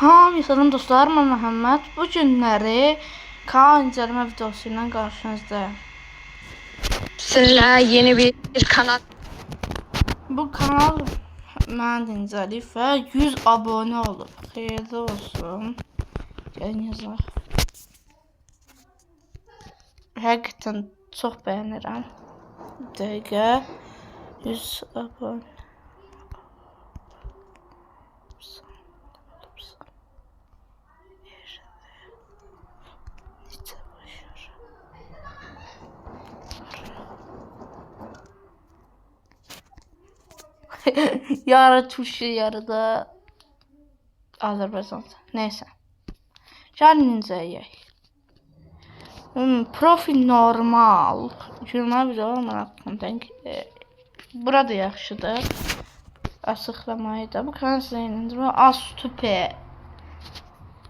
Hamıya salam dostlar, mən Məhəmməd. Bu günləri kanal inceleme videosu ilə qarşınızdayım. Sizinle yeni bir kanal Bu kanal mən də incələyib və 100 abunə olub. Xeyirli olsun. Gəlin yazaq. Həqiqətən çox bəyənirəm. Bir dəqiqə. 100 abunə. Necə başarı? Yarı Türkçe, yarı da Azərbaycanca. Neyse. Gəlin incələyək. Profil normal. Gülmə bir olmaraq kontent. Burada yaxşıdır. Açıqlamayı da. Bu kanal sizə inandırma. Az tüpe.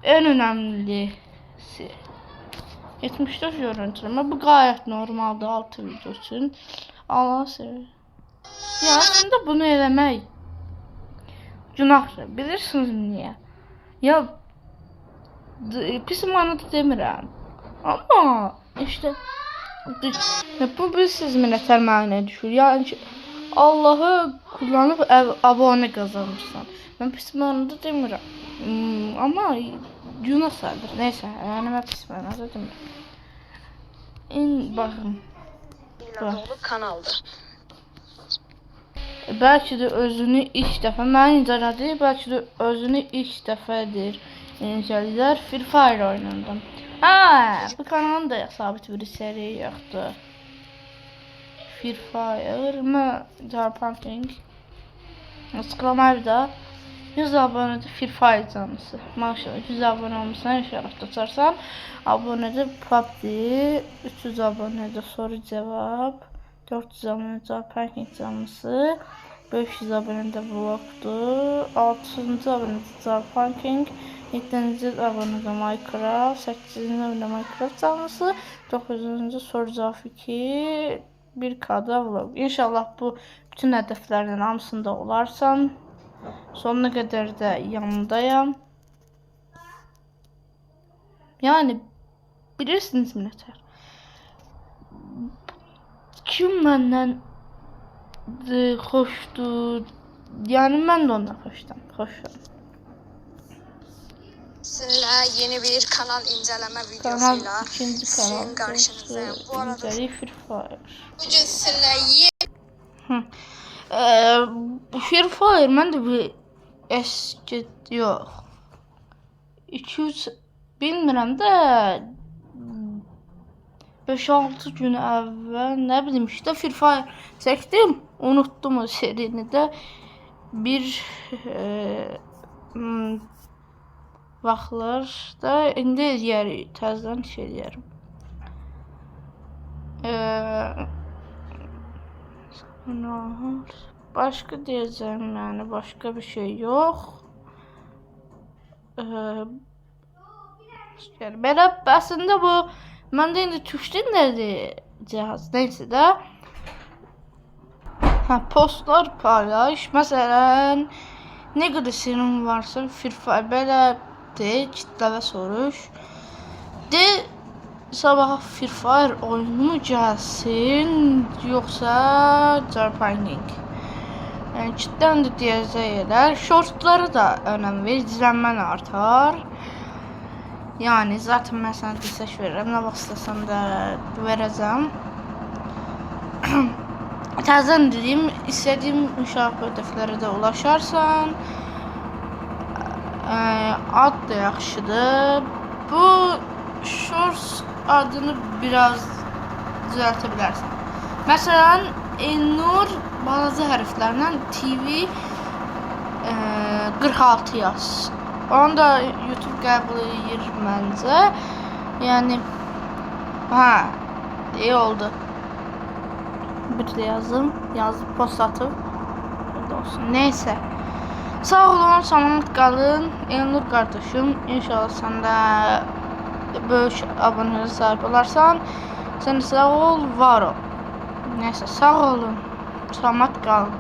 En önemlisi. 74 görüntüleme. Bu gayet normaldır 6 video üçün. Allah sever. Ya aslında bunu eləmək günahdır. Bilirsiniz niyə? Ya pis manada demirəm. Amma işte bu bilirsiniz nətər mənaya düşür. Yəni ki, Allahı kullanıb abunə qazanırsan. Mən pis manada demirəm. Amma günah sayılır. Neyse, yəni mən pis manada demirəm. Baxın. ile dolu kanaldır. Bəlkə də özünü ilk dəfə mən incələdi, bəlkə də özünü ilk dəfədir incələyər Free Fire oyununda. Hə, bu kanalın da sabit bir seri yoxdur. Free Fire, mı Parking. Açıqlamayı da 100 abunədə Free Fire canlısı. Maşallah 100 abunə olmusan, inşallah tutarsan. Abunədə PUBG, 300 abunədə soru cavab, 400 abunədə Parking canlısı, 500 abunədə vlogdur, 600-cü abunədə Parking, 7-ci abunədə Minecraft, 8-ci abunədə Minecraft canlısı, 9-cu soru cavab 2, 1K-da vlog. İnşallah bu bütün hədəflərdən hamısında olarsan. Sonuna qədər də yanındayam. Yəni bilirsiniz nətər? Kim məndən xoşdur? Yəni mən də ondan xoşdam. Xoşam. Sizinle yeni bir kanal inceleme Kanal videosuyla ikinci sizin kanal. karşınızdayım. Bu arada İncələyib Free Fire. bugün sizinle yeni Free Fire mən də bir eski yox. 2-3 bilmirəm də 5-6 gün əvvəl nə bilim işte Free Fire çəkdim. Unutdum o serini də. Bir vaxtlar da indi eləyərik, təzədən şey eləyərəm. Başqa deyəcəyim, yəni başqa bir şey yox. Yəni belə əslində bu məndə indi türkcə nədir cihaz, neysə də. Hə, postlar paylaş. Məsələn, nə qədər serin varsa Free Fire belə de, kitləvə soruş. De, sabah Free Fire oyunu mu gəlsin, yoxsa Parking? Yəni cidden də deyəcəklər. Shortları da önəm ver, izlənmən artar. Yəni zaten mən sənə desək verirəm, nə vaxt istəsəm də verəcəm. Təzədən dediyim, istədiyim inşallah bu hədəflərə də ulaşarsan. Ad da yaxşıdır. Bu Shorts adını biraz düzəltə bilərsən. Məsələn, Elnur balaca hərflərlə TV 46 yaz. Onu da YouTube qəbul edir məncə. Yəni hə, iyi oldu. Bir də yazım, yazıb post atıb. Belə olsun. Neysə. Sağ olun, salamat qalın. Elnur qardaşım, inşallah sən də böyük abunələrə sahib olarsan. Sən də sağ ol, var ol. Neysə, sağ olun. Salamat qalın.